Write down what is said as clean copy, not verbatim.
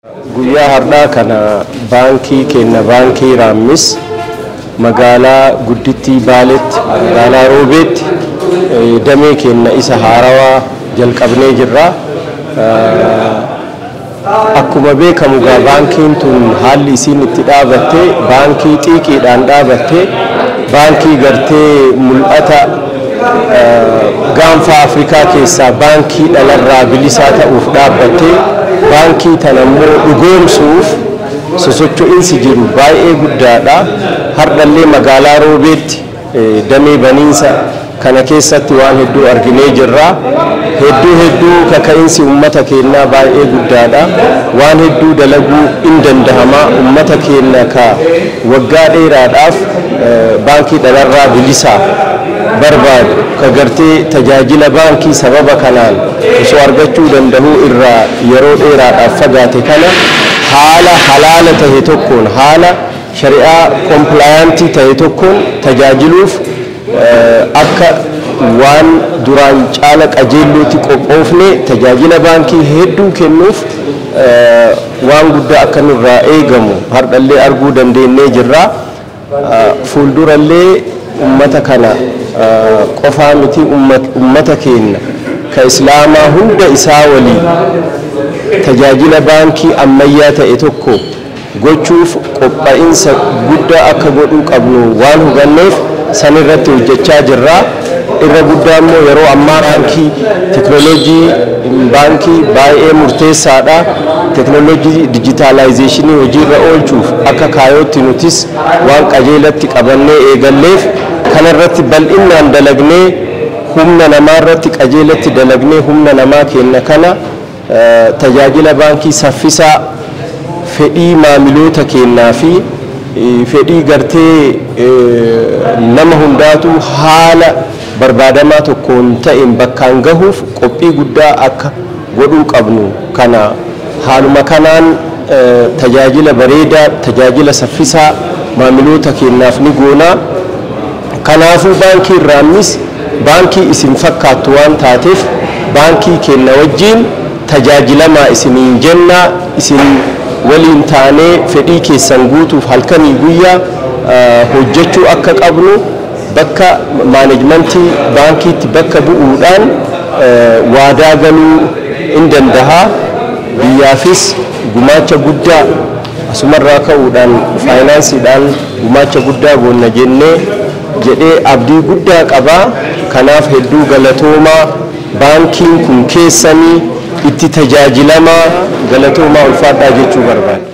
Guyyaa har'aa kana baankii keenya, baankii Raammis, magaalaa guddittii Baaletti, magaalaa Roobeetti damee keenya isa haarawaa jalqabnee jirra. Akkuma beekamu gaa baankiin tun haalli isiin itti dhaabatte baankii xiiqiidhaan dhaabatte, baankii gartee mul'ata gaanfa Afrikaa keessaa baankii dhalarraa bilisaa ta'uuf dhaabbatte. Baankii tana immoo dhugoomsuuf sosocho'insi jiru baay'ee guddaadha. Hardhallee magaalaa Roobeetti damee baniinsa kana keessatti waan hedduu arginee jirra. Hedduu hedduu kaka'insi uummata keenyaa baay'ee guddaadha. Waan hedduu dalaguu in dandahama. Uummata keenya ka waggaa dheeraadhaaf baankii dhalarraa bilisaa barbaadu, ka gartee tajaajila baankii sababa kanaan osoo argachuu danda'uu irraa yeroo dheeraadhaaf fagaate kana, haala halaala tahe tokkoon, haala shari'aa compliant tahe tokkoon tajaajiluuf akka waan duraan caala qajeelluutti qophoofne, tajaajila baankii hedduu kennuuf waan guddaa akka nurraa eegamu hardhallee arguu dandeenyee jirra. Fuuldurallee ummata kana qofaa miti, ummata keenya ka islaamaa hunda isaa waliin tajaajila baankii ammayyaa ta'e tokko gochuuf qophaa'insa guddaa akka godhuu qabnu waan hubanneef san irratti hojjechaa jirra. Irra guddaa immoo yeroo ammaa baankii teknooloojii baankii baay'ee murteessaadha. Teknooloojii digitalization hojiirra oolchuuf akka kaayootti nutis waan qajeelatti qabannee eegalleef, kanarratti bal'inaan dalagnee, humna namaa irratti qajeelatti dalagnee, humna namaa kenna kana tajaajila baankii saffisaa fedhii maamiloota kennaa fi fedhii gartee nama hundaatu haala barbaadamaa tokkoon ta'een bakkaan gahuuf qophii guddaa akka godhuu qabnu kana, haaluma kanaan tajaajila bareedaa, tajaajila saffisaa maamiloota kennaaf ni goonaa. Kanaafuu baankii Raammis baankii isin fakkaattu waan taateef baankii kenna wajjiin tajaajilamaa isiniin jennaa. Isin waliin taanee fedhii keessan guutuuf halkanii guyyaa hojjechuu akka qabnu bakka maaneejmentii baankiitti bakka bu'uudhaan waadaa galuu in dandaha. Biyyaafis gumaacha guddaa asumarraa ka'uudhaan faayinaansiidhaan gumaacha guddaa goonna jennee jedhee abdii guddaa qabaa. Kanaaf hedduu galatoomaa. Baankiin kun keessanii, itti tajaajilamaa, galatoomaa, ulfaadhaa jechuu barbaada.